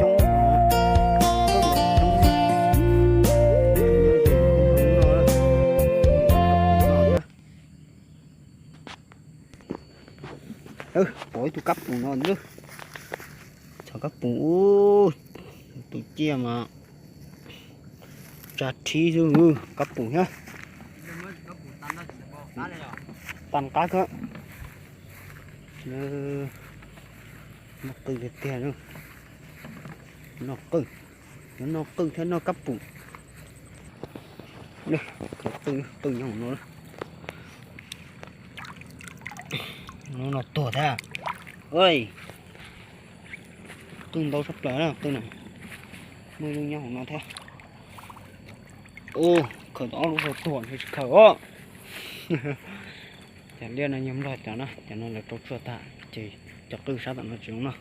coob, coob. Pom ib tug kab pum no, txog kab pum ub, tus ciaj mas tsa thib xwb, kab pum thiab. Tag qab kawg. Noj qwj tiag tiag, noj qwj, noj qwj thiab noj kab pum. Qwj, qwj nyob hauv no, no tuag thiab. Qwj ntau tshaj plaws na, qwj no muaj ib lub nyob hauv no thiab. Khaws tau ob lub rau tuag ntshe tsis khaws os. Cov liaj no yog nplog cov na, cov no lawv rau tshuaj tag ces cov qwj sab tom no tsis zoo no.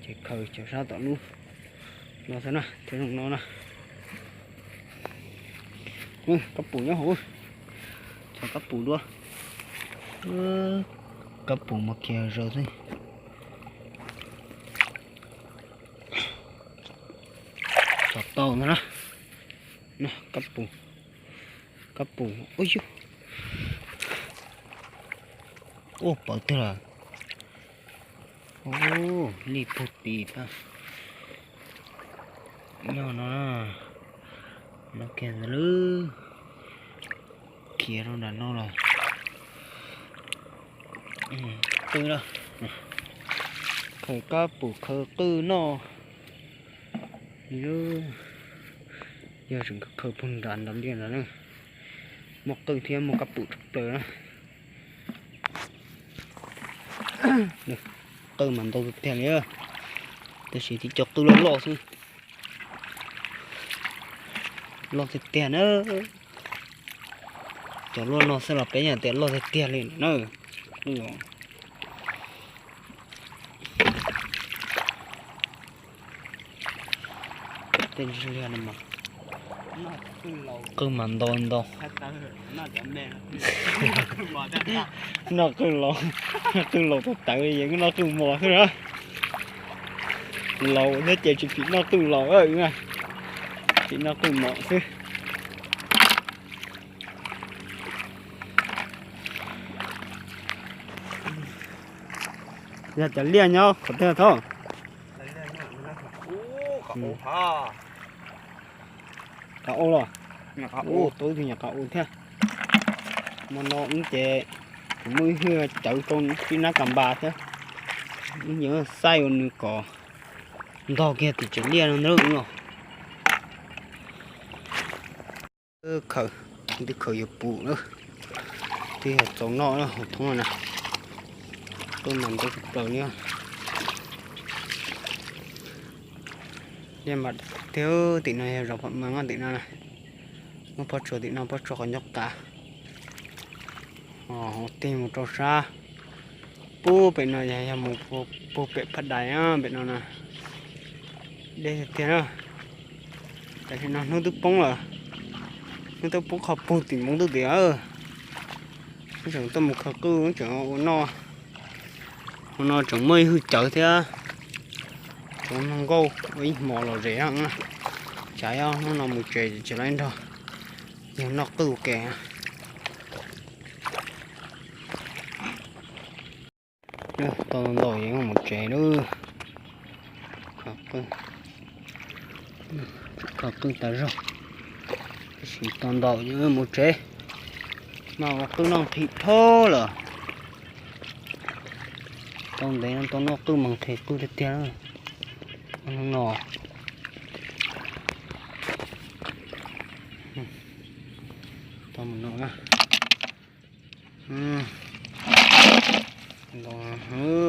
Ces khaws cov sab tom lub no xwb na, thiaj zoo no na. Kab pum nyob hauv, txog kab pum dua. Kab pum mas khiav zaws xwb. Txog tau ntag na. Kab pum, kab pum, ub yug. Ub, pawv twg lawm. Ub, lij pug tis tag. Nyob no, no kiag ntawd lawm. Khiav rau nram no lawm. Qwj lawm. Khaws kab pum khaws qwj noj. Yog tseem khaws puag nram ntawd liaj ntawd na. Muaj qwj thiab muaj kab pum tshaj plaws na. Qwj mas ntau tiag tiag li, tab sis tib co qwj loj loj xwb. Loj tiag tiag na. Cov luaj no xwb los peb yeej tias loj tiag tiag li na. Qwj os. Tej liaj no mas qwj mas ntau ntau. Noj qwj laus, noj qwj laus tawv tawv yeej noj qwj mos xwb na. Laus thiab ces tsis phim noj qwj laus, phim noj qwj mos xwb. Yog cov liaj nyob qhov twg thiab? Qav ua los? Ub, tau ib tug nyuam qav ua thiab. Hmo no wb ces kuv muaj ib hwj cawv rau pib nab kas npas thiab. Wb nyiam xaij ua nws kom ntog kiag tim tsev liaj no ntag os. Khaws, twb khaws yuav pum na, twb yog txaus noj na, hauv thoob no na. Qwj mas ntau tshaj plaws li. Liaj mas tiag, tim no yog zos Pham Mees tim no na. Muaj pob tsuas tim no, pob tsuas qhov ncauj qav. Hauv tig mus rau sab pub pem no yog, yog mus puag pem Phaj Dais pem no na. Deb tiag tiag na. Tam sim no hnub twb poob lawm, hnub twb poob qhov puag tim npoo ntuj tim. Wb tseem tuaj mus khaws qwj, wb tseem ua noj. Hmo no tseem muaj ib hwj cawv thiab, tseem muaj nkauj ua ib hmos lom zem. Tsam hnub no mus tsev tsis tau nrog yawg noj qwj ua ke. Tau ntau yeej mus tsev lawm. Khaws qwj tas zog, tab sis tau ntau yeej mus tsev. Noj qwj noj nqhis dhau lawm. Tau ntev no tau noj qwj mas nqhis qwj tiag tiag no. Tau mus no na.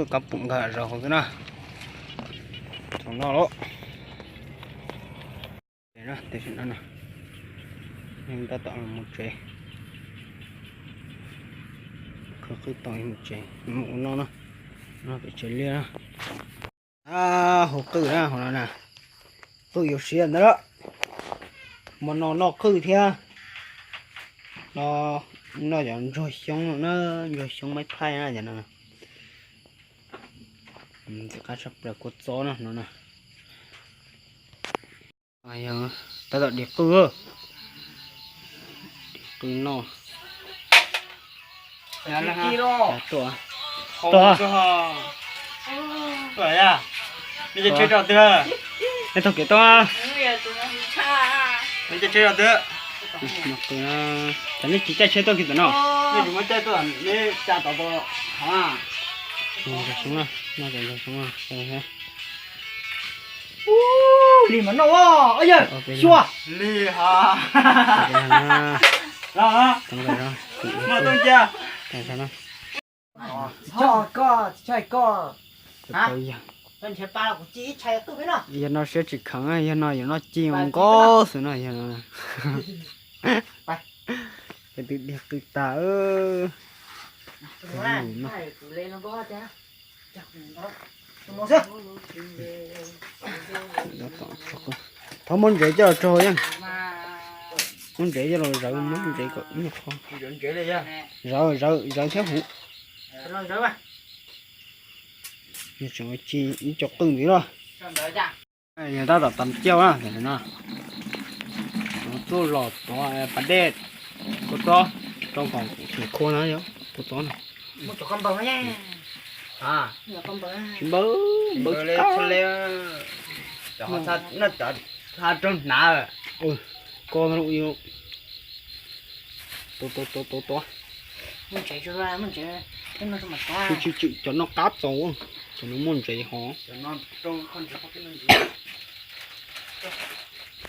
Kab pum nkag zog hauv xwb na. Tau noj lawm. Tam sim no, tab tom mus tsev. Khaws qwj tau mus tsev, mus ua noj na. Noj pem tsev liaj na. Hauv qwj na, hauv no na. Qwj yuav siav ntawd lawm. Hmo no noj qwj thiab. No, noj cov ntsuag xyoob no na, ntsuag xyoob maib phaij na cov no. Ntxim qab tshaj plaws kua txob no no na. Tab tom dim qwj, dim qwj noj. Tuaj, tuaj, nej tau kev tau. Cov nej tsis caij tsheb tuaj kiag tom no. Lig mas noj, xyuas lig ha. Yog no siab tsis kheev, yog no yuav noj ci nkaus xwb no yog no. Peb twb dig qwj tas. Thov muab ntsev coj los tso yeej. Muab ntsev coj los zawv, muab ntsev kom ib nyuag qho. Zawv, zawv, zawv thiab huv. Tseem ci ib co qwj ntxiv los. Yog tab tom tam cauj na, tam no txuj los tuav pas dej, kua txob, rau kom khua no, kua txob no. Tsis npawg, npawg tsis qab. Noj cov ha raug hnav. Ko no, tuav, tuav, tuav, tuav. Tsis, tsis, tsis, cov no qab txaus, cov no muaj ntsev hov.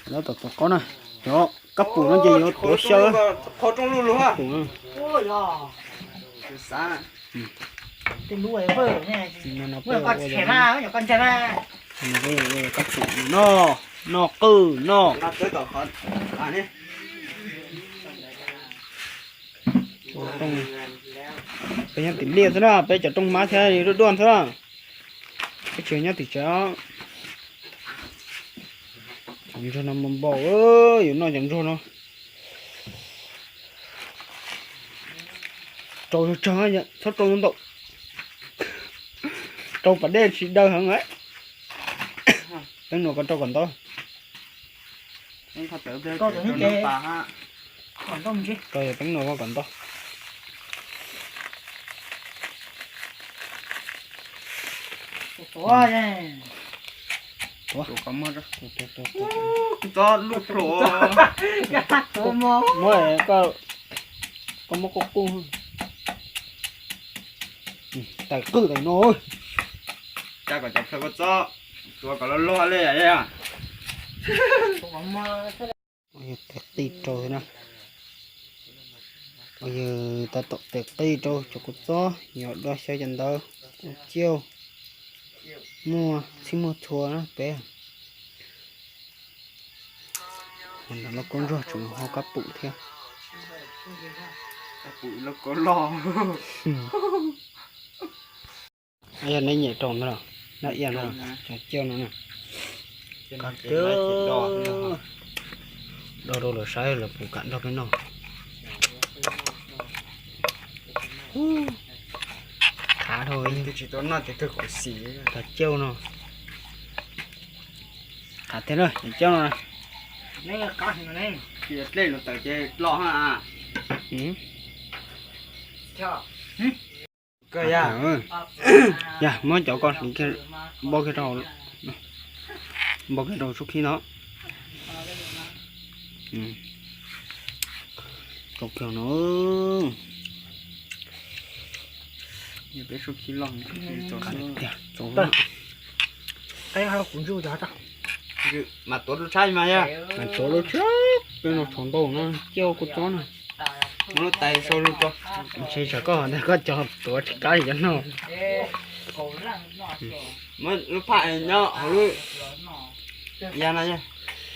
Lawv tom tuav qaub na, cov kab pum no ces yuav tuav xyaw. Kab pum na. Kab pum no, noj qwj noj. Peb nyob tim liaj xwb na, peb cov rooj hmab thiab duaj duaj xwb na. Peb tsis nyob tim tsev. Cov ntsuag no npau npau, yuav noj cov ntsuag no. Rau tsawg tsawg, txhob rau ntau. Rau pas dej tsis daw heev. Teeb Nuas, koj rau kom ntau. Rau yog Teeb Nuas, koj kom ntau. Muab, koj muab qub qub. Tais qwj tais no. Coj kom cov khaws kua txob, tuav kom loj loj li. Yog tais qij rau na. Yog tab tom tais qij rau cov kua txob, yog do xyaw cov ntawd, ua ciauj, muaj txhij muaj txhua na peb. Ntawm no kua ntsuag tseem ho kab pum thiab. Yog nej nyem rau ntawd los, noj iab no, cov ciauj no na. Qab tiag, do rau lawv saib lawv puas kam nrog peb noj. Qab dhau, cov ciauj no. Qab tiag na, cov ciauj no. Dlej no tawm ces loj ha. Yog muab cov ko hliv kiag, npau kiag rau, npau kiag rau sub khib no. Rau kiag no. Peb sub khib loj, mas tuav lub tshab mas yog, mas tuav lub tshab, peb no tshov ntau no, ciauj kua txob no. Muab lub tais sau lug rau. Ntshe tsam koj ntag koj cov tuav tsis kab li cov no. Muab lub phaj nyob hauv lub ya no,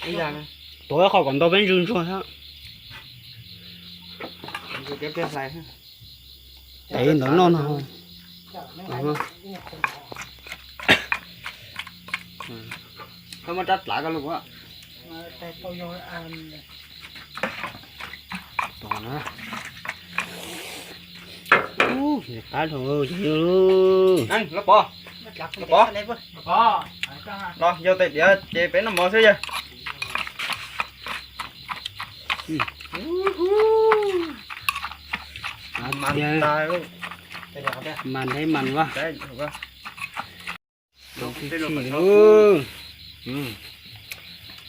lub ya no. Tuav qhov kom ntau peb ntsw ntsuag thiab. Tes ntawd noj no. Koj muab rab dlav koj lug. Qab dhau. Los pov, los pov, los yog tais diav ces peb noj mov xwb yog. Mas thiab mas va.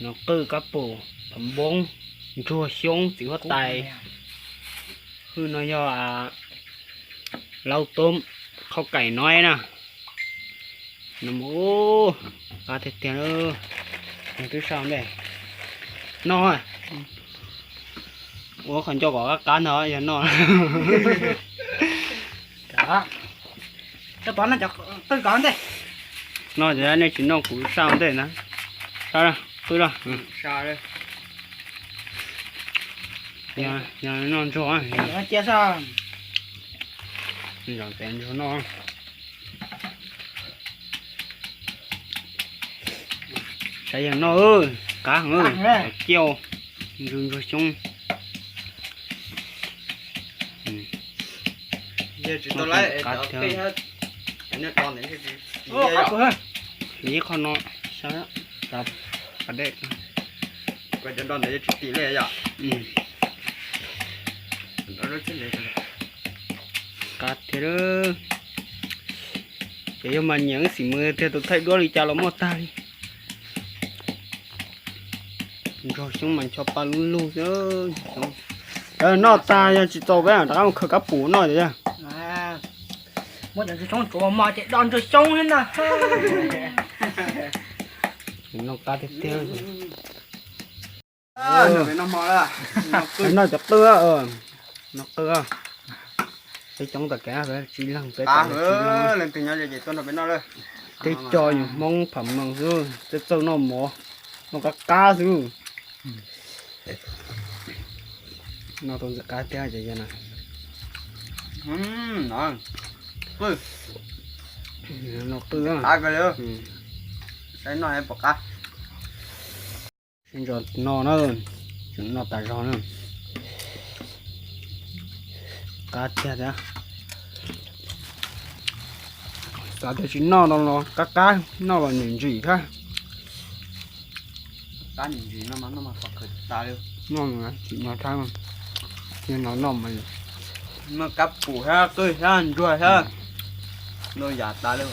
Nov qwj kab pum, pham npoob, ntsuag xyoob, txiv huab tais. Hwj no yog laub tub qhauv kaim no na. Nov mus, qab tiag tiag. Nws twb sau ntej no. Ua qhov ncauj kom qab qab ntag yog noj. Noj ces nej tsis noj kuv sau ntej na. Qwj los. Yog noj ntsuag, ntsuag noj. Saib yog noj, qab heev, ciaj, ntsuag ntsuag xyoob. Ib qho no, dej. Qab thiab. Ces yog mas nyiam xim mus tiag tus thaij duab li cas los muaj tag li. Ntsuag xyoob mas ncho pa lub lug xwb. Noj tag yog tsis txaus peb rov qab mus khaws kab pum noj tiag. Muab cov ntsuag xyoob tsuav mos ces do ntsuag xyoob thiab na. Noj qab tiag tiag. Noj cov qwj, noj qwj. Peb coob tom kev tsis leeg peb, leej twg nyob ze ces tuaj nrog peb noj. Teb co yus Hmoob pham mees xwb, txawj txawj noj mov, noj qab qab xwb. Noj tau ntxim qab tiag ces yog na. Noj qwj, saib noj pom qab. Sib ntso no na, tseem noj tas zog na. Qab tiag tiag. Xav tias tsis noj no los qab qab, noj los nim ntsim thiab. Qab nim ntsim no mas noj mas pom khawv tas li. Noj tsis noj thiab, noj noj mas noj kab pum thiab qwj thiab ntsuag thiab, noj yam tas li.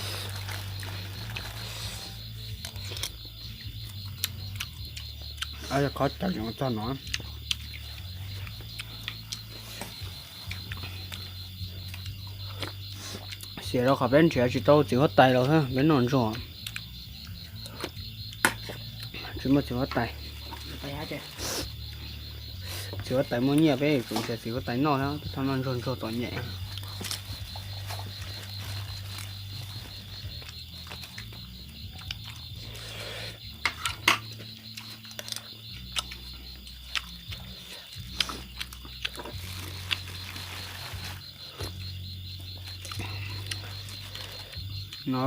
Yog qhov cas tseem txog no. Xiam rau qhov peb nrhiav tsis tau txiv huab tais los peb noj ntsuag. Tsis muaj txiv huab tais. Txiv huab tais muaj nyiaj peb tseem nrhiav txiv huab tais noj thiab, peb txhob noj ntsuag ntsuag txom nyem. No,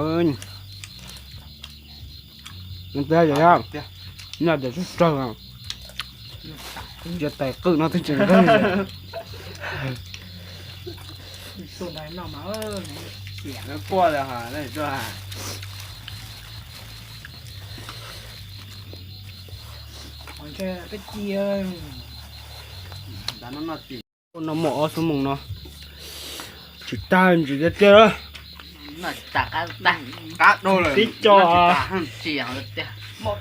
noj tias tsawg tsawg, noj tais qwj no twb tseem nqeeg. Noj muaj ob xuab moos no tsis tag ntsis tiag tiag. Tib co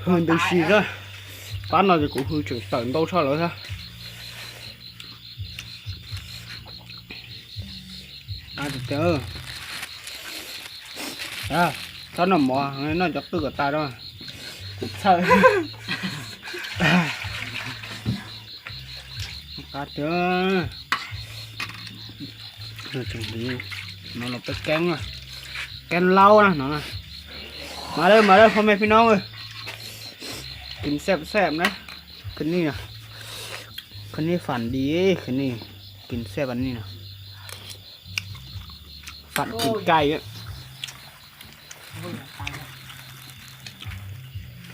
hwj ntws si xwb. Pab no ces kuv hwj tseem tawm ntau tshaj lawv thiab. Txhob noj mov, noj cov qwj kom tas rau. Kuv txhawj. Qab tiag. No los peb keeb, keeb laub na no. Mas lawm mas lawm phooj ywg phooj ywg, kis xeeb xeeb na. Khwv nij, khwv nij fam di, khwv nij kis xeeb fam di no. Fam kis kai.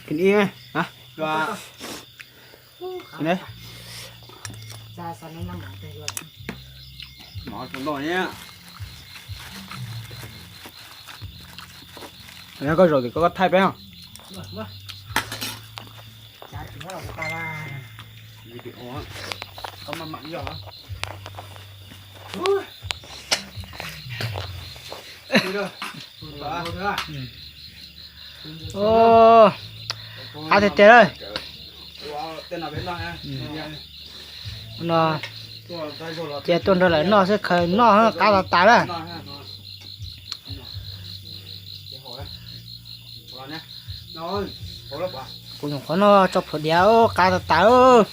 Khwv nij, hab. Koj zaum tim koj thaij peb os. Qab tiag tiag lawm. No ces tuaj nrog lawv noj xwb, khaws noj qab tas tas lawm. Kuv nyuam qhuav noj tso plhuav diav, qab tas tas.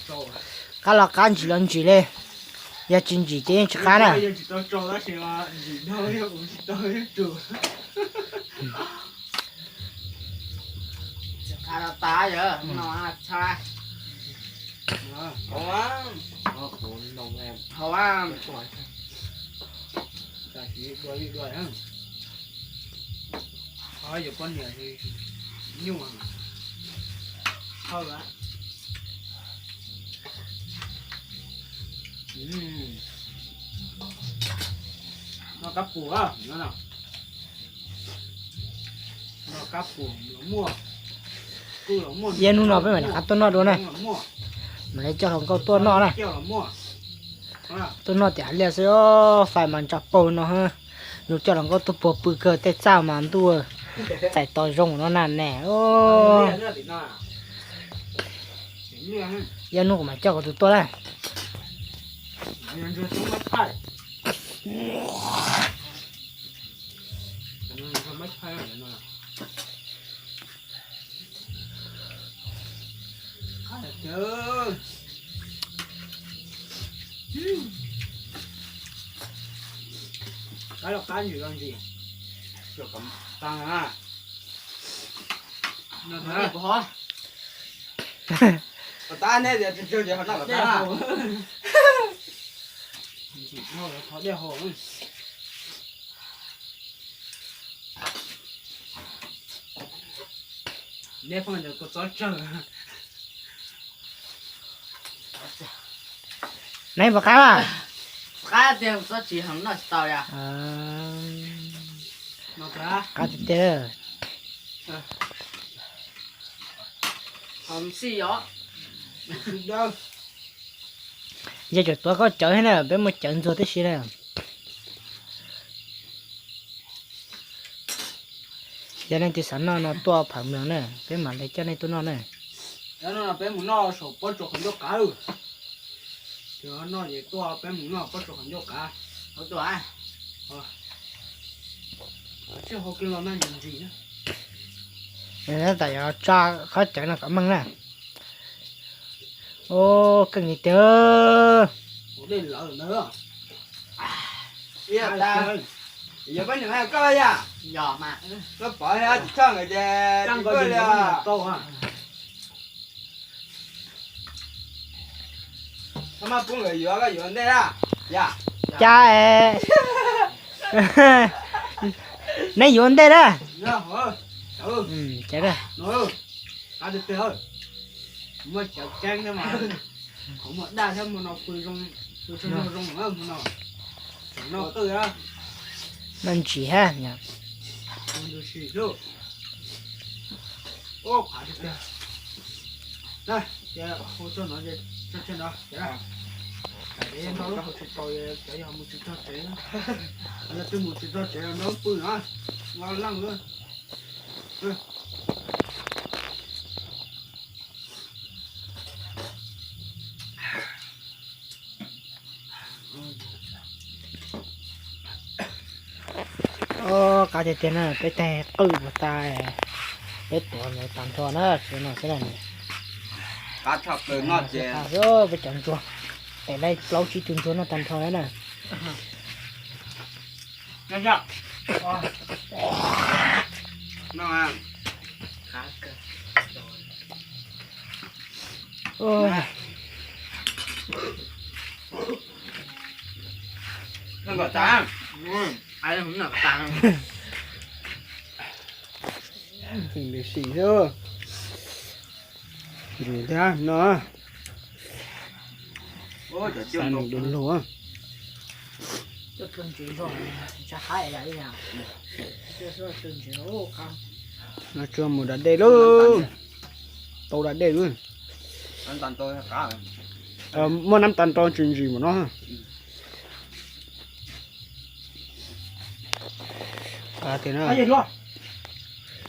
Qab los qab, ntsim los ntsim li. Yog tsis ntsim ces yeej tsis qab na. Noj kab pum, noj kab pum los muaj, ib hnub no peb mam rov qab tuaj noj dua na. Mam li coj hluas nkauj tuaj noj na. Tuaj noj tiam hais liaj xwb, fais mas ntsa paug no. Yus coj hluas nkauj tuaj puag pw kawg, tej txaj mas ntuj txais tos zoo no na ne. Ib hnub kuv mam coj kuv tus tuaj na. Neb puas qab? Qab tiag, tsis tau li. Qab tiag tiag. Yog tseem tuav koj cawv thiab na, peb muaj cawv ntxuag tib si na. Yog leej twg xav noj no tuaj Pham Mloog na, peb mam li coj nej tuaj noj na. Peb mus noj saum pob tsuas qhov ncauj qav. Noj es tuaj peb mus noj pob tsuas qhov ncauj qav. Tsis hau kiag los na, ntsim ntsim na. Tas yog tso qhov cawv no kom meej na. Ua keej li tiag. Yog peb niam koj yam, koj pov tsis tshaj nkawd ces tsis pw li. Koj mas pub nkawd yuav, koj yuav ntej na. Cas es neb yuav ntej na. Muaj cawv ceeb thiab mas, qhov muag daj thiab, muag no pw zoo, pw zoo zoo no, muag no, no qwj, no ntsim hab. Ua qhav tiag tiag. Hu txog no, tso tseg no, cov no, cov yog mus tsis tau, cov yog mus tsis txog tsev, yog twb mus tsis txog tsev no pw no, nqa leej lawm. Qab tiag tiag na, peb tais qwj puas tas, peb tuav ntawd tag nrho na, tsuav no xwb na. Qab tshaj plaws no ces peb cov ntsuag, tes laib plaub tsib tug ntsuag noj tag nrho na. Noj. Noj. Noj kom tas. Ai, noj tas. Tseem lwm sim xwb. Ntsis thiab no. Xav nws du lug. No tsuag mus da dej lauj. Tau da dej lauj. Muaj nab tas nrau tsis ntsis mus no. Qab tiag na.